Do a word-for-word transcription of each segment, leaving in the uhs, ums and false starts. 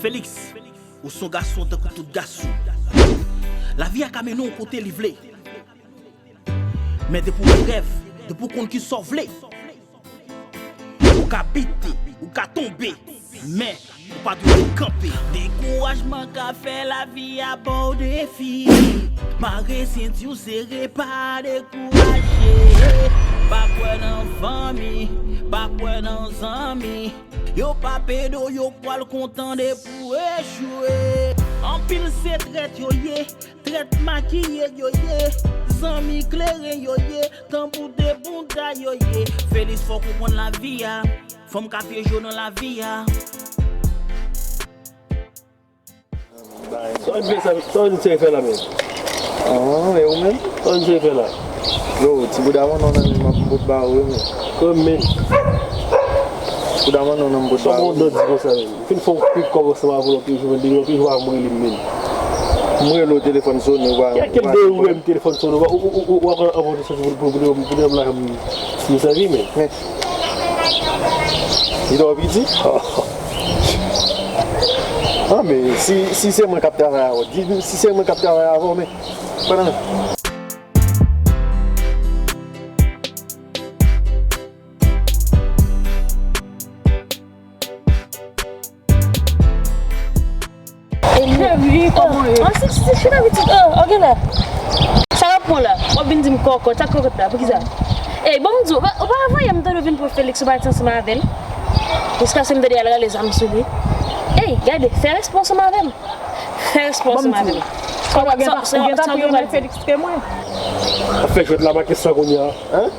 Felix, ou se yon gason tankou tout gason. Lavi a ka mennen w kote li vle. Men depi w gen rèv, depi w konn kisa w vle, ou ka bite, ou ka tonbe, men ou pa dwe kanpe. Dekourajman ka fè lavi a ba w defi. Mare senti w sere, pa dekouraje. Pa kwè nan fanmi, pa kwè nan zanmi. Yo p ap ede w, yo pral kontan depi w echwe. Anpil se trèt yo ye, trèt makiye yo ye, zanmi kleren yo ye, tanbou de bouda yo ye. Felix, fò w konprann lavi a, fanm ka pyeje w nan lavi a. Sa w di se fè la menm? An, e ou menm? Sa w di se fè la? Yo, ti bouda manno nan men m ap m pot ba ou wi menm. Kòm menm? Ti bouda manno nan m pot ba ou. Sa w di konsa menm? Fin fè yon pik kòb ansanm avè w, lòt jou, lòt jou, lòt jou, m rele m menm. M rele w, telefòn sonnen, ou pa, ou pa reponn. Kèk de ou menm telefòn sonnen, ou, ou, ou, ou, ou pa konn anvoye soti pou, pou, pou, pou, pou, pou, pou, pou, pou sèvi menm. Men. Li twò piti? Ah, men si, si se mwen k ap travay avè w, di, si se mwen k ap travay avè w, men. Pandan. Cheri, kòman w ye? An, si, si, chita pitit. Oh, ok la. Sa w ap pran la? W ap vin di m kòkòt, sa kòkòt la, poukisa? Ey, bon, m di w, ou pa, ou pa voye m tande w vin pran Felix, ou pa t ansanm avè l. Jiskaske m tande y al rale zam sou li. Ey, gade, fè respè ansanm avè m. Fè respè ansanm avè m. Ou gentan, ou gentan pi renmen Felix ke mwen. W ap fè jwèt la make san kounye a. Hein?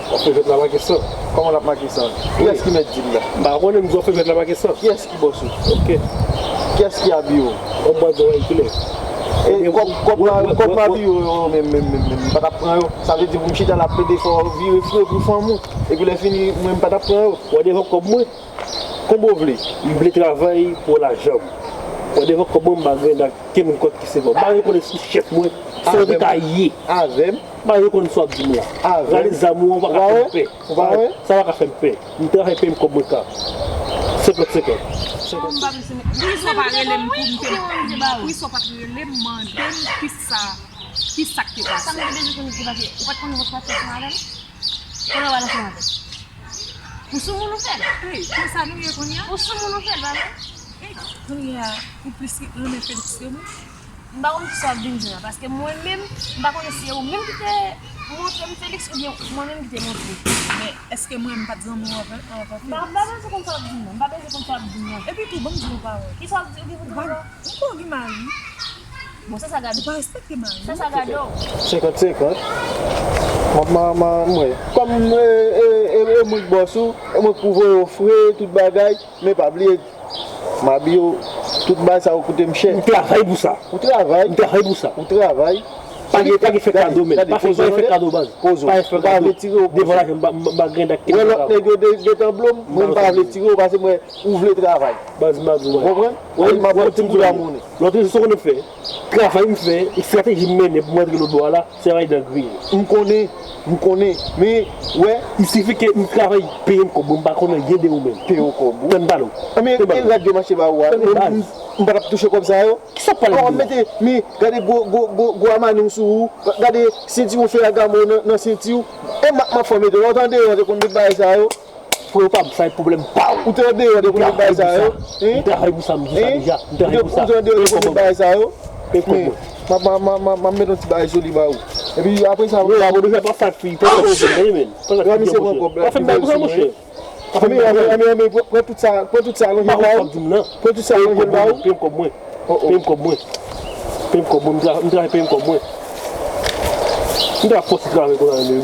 W ap fè jwèt la make san. Kòman l ap make san? Kiyès ki mèt di l la? M pa konnen, m di w ap fè jwèt la make san. Kiyès ki bòs ou? Ok. Kiyès ki abiye w? Yon bwa dlo a kilè. E kòb, kòb m, kòb m abiye w yo menm, menm, menm, menm, m pa t ap pran yo. Sa vle di pou m chita la plede fè w vire fre pou fanm ou. Epi lè fini, mwen m pa t ap pran yo. W a devan kòb mwen. Konbyen w vle? M vle travay pou lajan m. W a devan kòb mwen, m pa gen ak kenn moun kòt ki se bon. M pa rekonèt sou chèf mwen. Se yon detaye. Avè m? M pa rekonèt sa w ap di m la. Avè m? Gade zam ou an, ou pa ka fè m pè. Ou pa wè? Sa pa ka fè m pè. M travay peye m kòb mwen ka. Senkant senkant. Senkant. Poukisa w pa rele m pou m te, poukisa w pa t rele m mande m kisa, kisa k te pase? Sa m te bezwen konnen ki te pase. Ou pa t konnen w t pase ansanm avè l? Kounye a w al ansanm avè l. Pou sou moun ou fè l. Ey, konsa nou ye kounye a? Pou sou moun ou fè l, pa vre? Ey, kounye a, ou plis renmen Felix ke mwen? M pa konn kisa w ap vin di la, paske mwen menm, m pa konnen si se ou menm ki te montre m Felix oubyen mwen menm ki te montre l. Men, èske mwen, m pa t zanmi w avè, avè Felix? M pa, m pa bezwen konn sa w ap di m nan, m pa bezwen konn sa w ap di m nan. Epi tou, ban m di w yon pawòl. Kisa w ap di, ou gen pou di m la? M pa gen mari. Bon, sa, sa gade w. Ou pa respekte mari. Sa, sa gade w. Senkant senkant. M ap ma, ma, mwen. Kòm, e, e, e, e mwen k bòs ou, e mwen k pou voye w fre, tout bagay, men pa bliye, m abiye w, tout bagay sa yo koute m chè. M travay pou sa. Ou travay. M travay pou sa. Ou travay. Pa gen, pa gen fè kado, men. Pa fè, pa fè kado, baz. Pa fè kado. Devan lajan, m pa, m pa, m pa gen dak. Wè lòt nèg yo de, de tanblo m, mwen m pa vle tire w, paske mwen, ou vle travay. Baz, m ap di w. Ou konprann? Wè, m ap fè ti kou la monnen. Lòt jou, sa w konnen m fè? Travay m fè, estrateji m mennen pou m antre lòt bò a la, se travay dan griye. M konnen, m konnen. Men, wè. Il sifi ke m travay, peye m kòb mwen, m pa konn anyen de ou menm. Peye w kòb ou? Tann pale w. Anben, e rad yo mache ba ou a. M, m, m pa t ap touche kòb sa yo. Kisa w ap pale de la? Mete, men, gade gwo, gwo, gwo, gwo amani w sou ou. Gade sentiwon Ferragamo nan, nan senti w. E mak m ap fè w mete. Lè w t andeyò, w te konn met bagay sa yo. Frè pa m, sa e pwoblèm pa w. Ou te andeyò, w te konn met bagay sa yo. M travay pou sa, m di w sa deja. M travay pou sa. Ou te andeyò, w te konn met bagay sa yo. Peye kòb mwen. M ap, m ap, m ap, m ap met yon ti bagay sou li ba ou. Epi apre sa, non, ou deja pa sa fi, pa sa fi, men. Pa sa fi, misye pran kòb la. Pa fè m bagay pou sa, monchè. Anben, anben, anben, anben, pran, pran tout sa, pran tout sa, lonje l ba ou. Pran tout sa, lonje l ba ou. Peye m kòb mwen. Peye m kòb mwen. Peye m kòb mwen, m tra-, m travay peye m kòb mwen. M ta fòse travay konsa, men,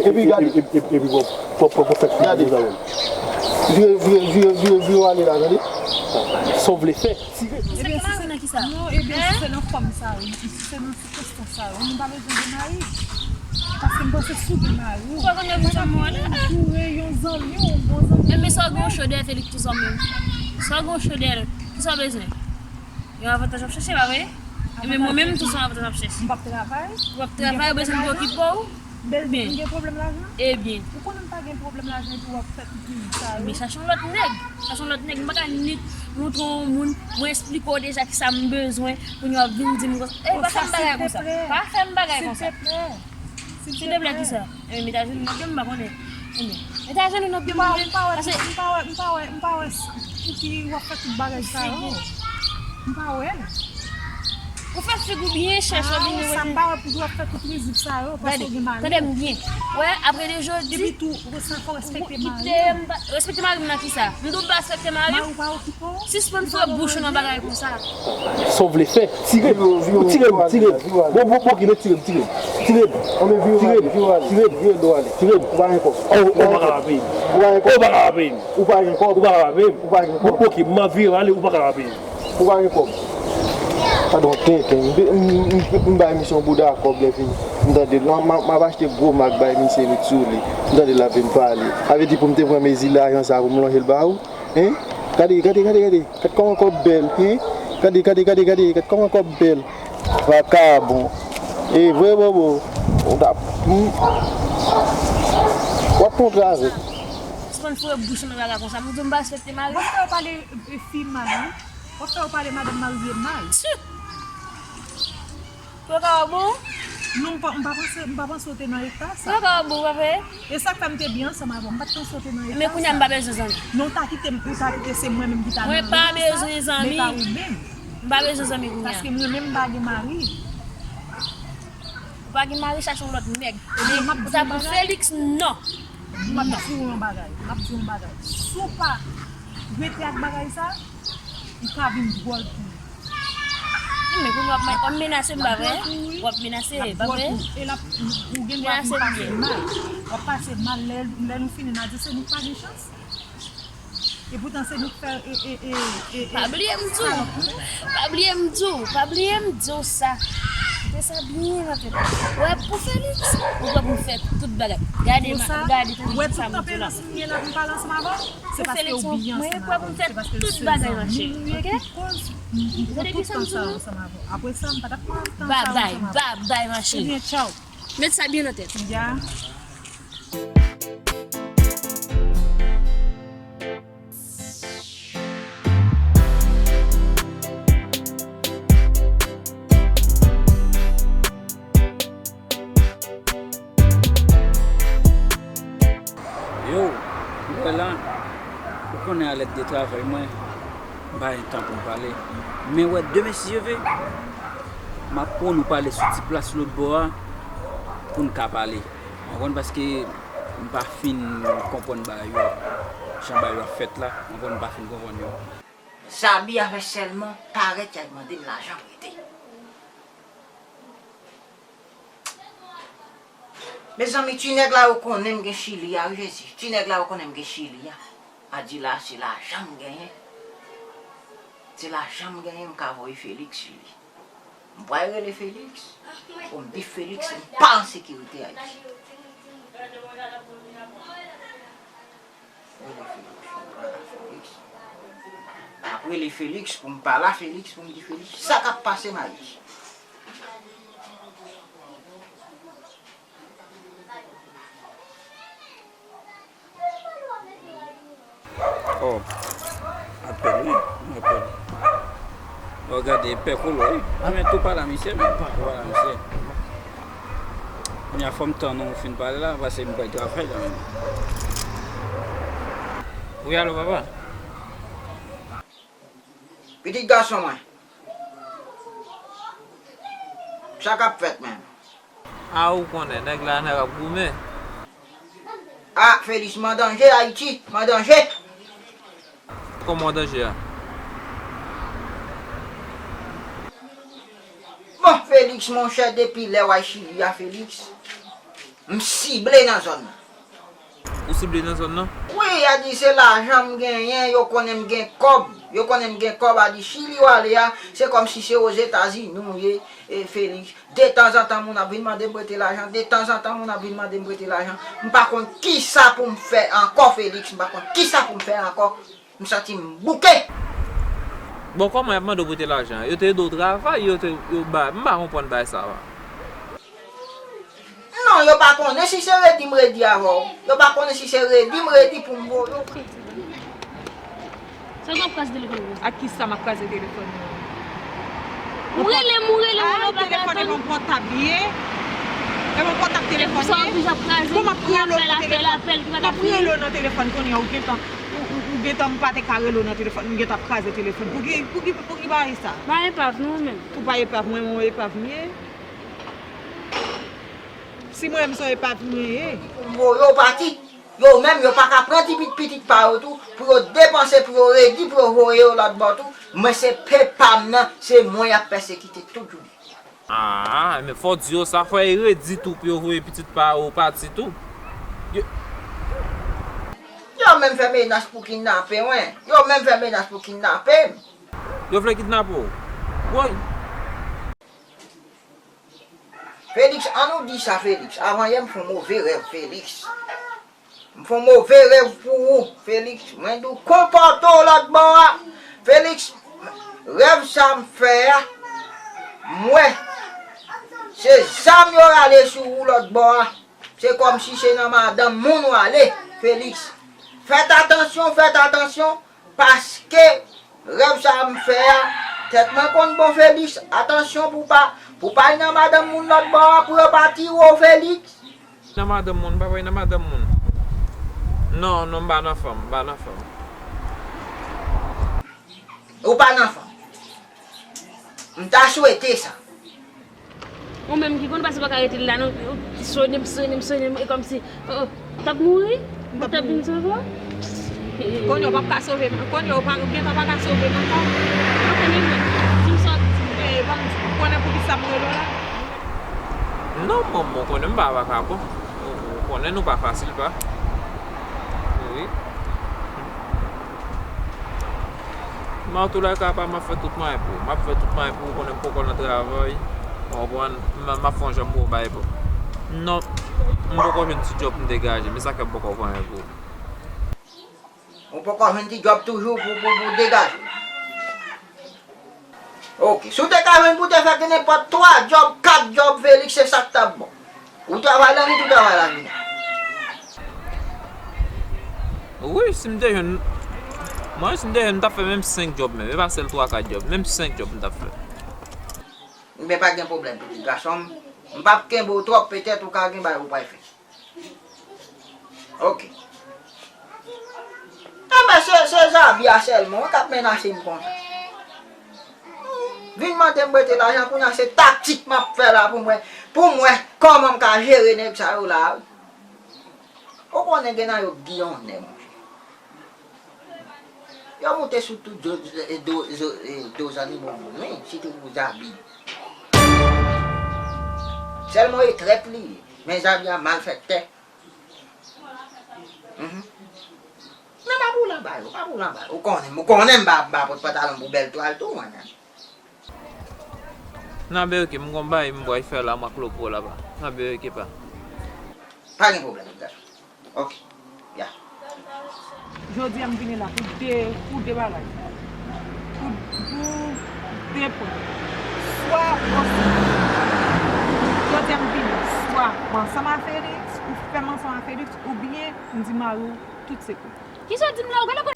epi gade. Epi, epi, epi, epi, bon, pran, pran, pran sa ki pou sa menm. Vire, vire, vire, vire, vire w ale la, tande. Sa w vle fè? Ebyen, si se nan kisa? Non, ebyen, si se nan fòm sa, wi. Si se nan Kèsyon sa yo, nou pa bezwen gen mari. Paske m panse si w gen mari w, madanm ou, ou jwe yon zanmi w, yon bon zanmi w. Enben sa w gen yon cho dèyè Felix tou zanmi w. Sa w gen yon cho dèyè l, kisa w bezwen? Yon avantaj w ap chèche, pa vre? Enben mwen menm tou se yon avantaj m ap chèche. M p ap travay. Ou p ap travay, ou bezwen m pou okipe w? Ebyen. M gen pwoblèm lajan? Ebyen. Ou konnen m pa gen pwoblèm lajan epi w ap fè tout mizik sa yo. Men chache yon lòt nèg. Chache yon lòt nèg. M pa ka ni montre yon moun, mwen eksplike w deja kisa m bezwen, kounye a w ap vin di m konsa. Ey, pa fè m bagay konsa. Pa fè m bagay konsa. Silteplè. Silteplè kisa? Ebyen, met ajenou nan pye m, m pa konnen. Ebyen, met ajenou nan pye m, m pa wè, m pa wè, m pa wè, m pa wè pouki w ap fè tout bagay sa yo. M pa wè. Ou fè figi w byen chèch, w ap vin. Sa m pa wè pou w ap fè tout mizik sa yo, paske w gen mari. Tande m byen. Wè, apre de jodi. Epi tou, ou sa fò respekte mari w. Respekte mari m nan kisa? M di w m pa respekte mari m? Mari w pa okipe w? Sispann fè bouch ou nan bagay konsa. Sa w vle fè? Tire m, tire m, tire m. Bon, bon, bon, ok, men tire m, tire m. Tire m, tire m, tire m. Ou pa gen kòb. Ou pa gen kòb. Ou pa gen kòb. Ou pa gen kòb. Ou pa gen kòb. Ou pa gen kòb. Ou pa gen kòb. Bon, ok, m ap vire ale, ou pa ka rape m. Ou pa gen kòb. Padon, tenten. M, m, m, m bay misye yon bouda kòb lè fini. M tande l. M, m, m ap achte gwo mak bay misye met sou li. M tande l ap vin pale. Sa vle di pou m te pran mezi lajan sa pou m lonje l ba ou? Hein? Gade, gade, gade, gade. Gad kòman kòb bèl, hein? Gade, gade, gade, gade. Gad kòman kòb bèl. Vakabon. E vre bobo. Ou t ap, hmm. W ap kontre avè l. Sispann foure bouch ou nan bagay konsa. M di w m pa respekte mari. W ap fè yo pale, e, fi mal, wi. W ap fè yo pale madanm marye mal. Pou yo ka wè w bon? Non, m pa, m pa panse, m pa panse w te nan eta sa. Pou yo ka wè w bon, pa vre? E sa k fè m te byen ansanm avè w. M pa t panse w te nan eta sa. Men kounye a m pa bezwen zanmi. Non, w ta kite m, ou ta kite se mwen menm ki ta nan eta sa. Mwen pa bezwen zanmi. Men pa ou menm. M pa bezwen zanmi kounye a. Paske mwen menm m pa gen mari. Ou pa gen mari, chache yon lòt nèg. Ebyen, m ap di w yon bagay. Ou ta pran Felix, non. M ap di w yon bagay. M ap di w yon bagay. Si w pa rete ak bagay sa, li ka vin dwòl pou ou. Men kounye w ap, w ap menase m, pa vre? W ap menase, pa vre? E l ap, ou gen dwa pou pase mal. W ap pase mal lè, lè nou fini, n a di se nou k pa gen chans. E poutan se nou k fè, e, e, e, e, e. Pa bliye m di w. Pa bliye m di w. Pa bliye m di w sa. Mete sa byen nan tèt ou. Wè, pou Felix, ou prè pou m fè tout bagay. Gade, gade, tande sa m di w la. Wè tout tanperans m ye la pou m pale ansanm avè w. Se paske ou byen ansanm avè m. Se paske se zanmi nou ye ki koz m pran tout tan sa yo ansanm avè w. Apre sa, m pa t ap pran tan sa yo ansanm avè w. Babay, babay, ma chérie. Ebyen, tchaw. Met sa byen nan tèt. Ya. Yo, m wè la, ou konnen a lèd de travay mwen, m pa gen tan pou m pale. Men wè, demen, si Dye ve, m ap pran nou pale sou ti plas lòt bò a, pou n ka pale. Ou konprann, paske m pa fin konprann bagay yo, jan bagay yo ap fèt la, ou konprann, m pa fin konprann yo. Zabi avè sèlman parèt y al mande m lajan prete. Mezanmi, ti nèg la yo konnen m gen Chili a, wi Jezi. Ti nèg la yo konnen m gen Chili a. A di la, se lajan m genyen. Se lajan m genyen, m ka voye Felix Chili. M pral rele Felix. Pou m di Felix, m pa an sekirite Ayiti. Rele Felix, m pral a Felix. M ap rele Felix pou m pale a Felix, pou m di Felix, sa k ap pase m Ayiti. Oh, apèl, wi, yon apèl. Oh, gade, pè kolo, wi. Ah, men tou pale a misye, men tou pale a misye. Kounye a fò m tann ou fin pale la, paske m pral travay la menm. Wi, alo, papa? Pitit gason mwen. Sa k ap fèt menm? A, ou konnen, nèg la, nèg ap goumen. A, Felix, m an danje, Ayiti, m an danje. Kòman w an danje a? Bon, Felix, monchè, depi lè w al Chili a, Felix, m sible nan zòn nan. Ou sible nan zòn nan? Wi, a di se lajan m genyen, yo konnen m gen kòb. Yo konnen m gen kòb, a di Chili w ale a, se kòmsi se Ozetazini w ye, e Felix. Detanzantan moun ap vin mande m prete lajan, detanzantan moun ap vin mande m prete lajan. M pa konn kisa pou m fè ankò, Felix, m pa konn kisa pou m fè ankò. M santi m bouke. Bon, kòman y ap mande w prete lajan? Yo te ede w travay, yo te, yo ba, m pa konprann bagay sa a. Non, Yo pa konnen si se redi m redi avè w. Yo pa konnen si se redi m redi pou m voye w. Sa w ap kraze telefòn pou? Ak kisa m ap kraze telefòn nan? Ou rele m, ou rele m, ou pa ka. Telefòn e yon pòtab li ye. E yon pòtab telefòn li ye. Pou sa w toujou ap kraze. Pou m ap rele w nan telefòn. M ap rele w nan telefòn kounye a ou gentan ou, ou, ou gentan m pa te ka rele w nan telefòn, m gentan ap kraze telefòn. Pou ki, pou ki, pou ki bagay sa? Pa epav non ou menm. Ou pa epav mwen, mwen epav m ye. Si mwen menm se yon epav mwen ye. Pou m voye w pati, yo menm yo pa ka pran ti pitit pa yo tou, pou yo depanse, pou yo redi, pou yo voye yo lòt bò tou. Mwen se pepa m nan, se mwen y ap pèsekite tout jounen. Ah, men fò w di yo sa, fò e redi tou pou yo voye pitit pa yo pati tou. Yo, yo menm fè menas pou kidnape mwen. Yo menm fè menas pou kidnape m. Yo vle kidnape w? Woy! Felix, an nou di sa, Felix. Avan yè, m fè yon move rèv, Felix. M fè yon move rèv pou ou, Felix. Mwen di w, konpòte w lòt bò a. Felix, rèv sa m fè a, m wè se zam yo rale sou ou lòt bò a. Se kòmsi se nan madanm moun w ale, Felix. Fèt atansyon, fèt atansyon. Paske rèv sa a m fè a, tèt mwen konn bon Felix, atansyon pou pa, pou pa al nan madanm moun lòt bò a, pou yo pa tire w Felix. Nan madanm moun, m pa pral nan madanm moun. Non, non, m pa nan fanm, m pa nan fanm. Ou pa nan fanm. M ta swete sa. Ou menm ki konn pase pa ka rete la non. Sonnen m, sonnen m, sonnen m, e kòmsi, oh, oh, t ap mouri? Ou t ap vin sove w? Kounye a w p ap ka sove m. Kounye a w pa, ou gentan pa ka sove m ankò. Ou konnen mwen, si m sòti. E, ban m di, ou konnen poukisa m rele w la? Non, manman, ou konnen m pa vakabon. Ou, ou konnen nou pa fasil pa. Wi. Mwen, antoulèka, pa m ap fè tout mwayen pou ou. M ap fè tout mwayen pou ou, konnen m poko nan travay. Ou konprann? M, m ap fè yon jan pou ou bay pou. Non, m poko jwenn ti djòb m degaje, men sa k fè m poko fè anyen pou ou. Ou poko jwenn ti djòb toujou pou, pou, pou degaje? Ok. Si w te ka jwenn pou w te fè nenpòt twa djòb, kat djòb, Felix, se sa k t ap bon. Ou travay lannwit, ou travay lajounen. Wi, si m te jwenn, mwen, si m te jwenn, m t ap fè menm senk djòb menm. E pa sèl twa, kat djòb. Menm senk djòb m t ap fè. Ebyen, pa gen pwoblèm, pitit gason m. M p ap kenbe w twòp, petèt ou ka gen bagay ou pral fè. Ok. Enben, se, se Zabi a sèlman, wi, k ap menase m konsa. Vin mande m prete lajan, kounye a se taktik m ap fè la pou m wè, pou m wè kòman m ka jere nèg sa yo la, wi. Ou konnen gen nan yo k giyonnen, monchè. Yo moute sou tout do, do, do, do zannimo moun, wi, sitou pou Zabi. Sèlman e trèt li ye, men Zabi a malfèktè. Mhm. Men pa boule anba yo, pa boule anba yo. Ou konnen, ou konnen m pa, m pa pot pantalon pou bèl twal tou, mwen menm. Nan bereke, m gon bagay m pral fè la, m ak Lopo la, pa. Nan bereke, pa. Pa gen pwoblèm, gason. Ok. Ya. Jodi a, m vini la pou de, pou de bagay. Pou, pou de pwen. Swa ou ansanm. Jodi a, m vini. Swa ou ansanm a Felix, ou fè m ansanm a Felix, oubyen m di mari w tout sekrè. Kisa w di m la? Ou genlè konn.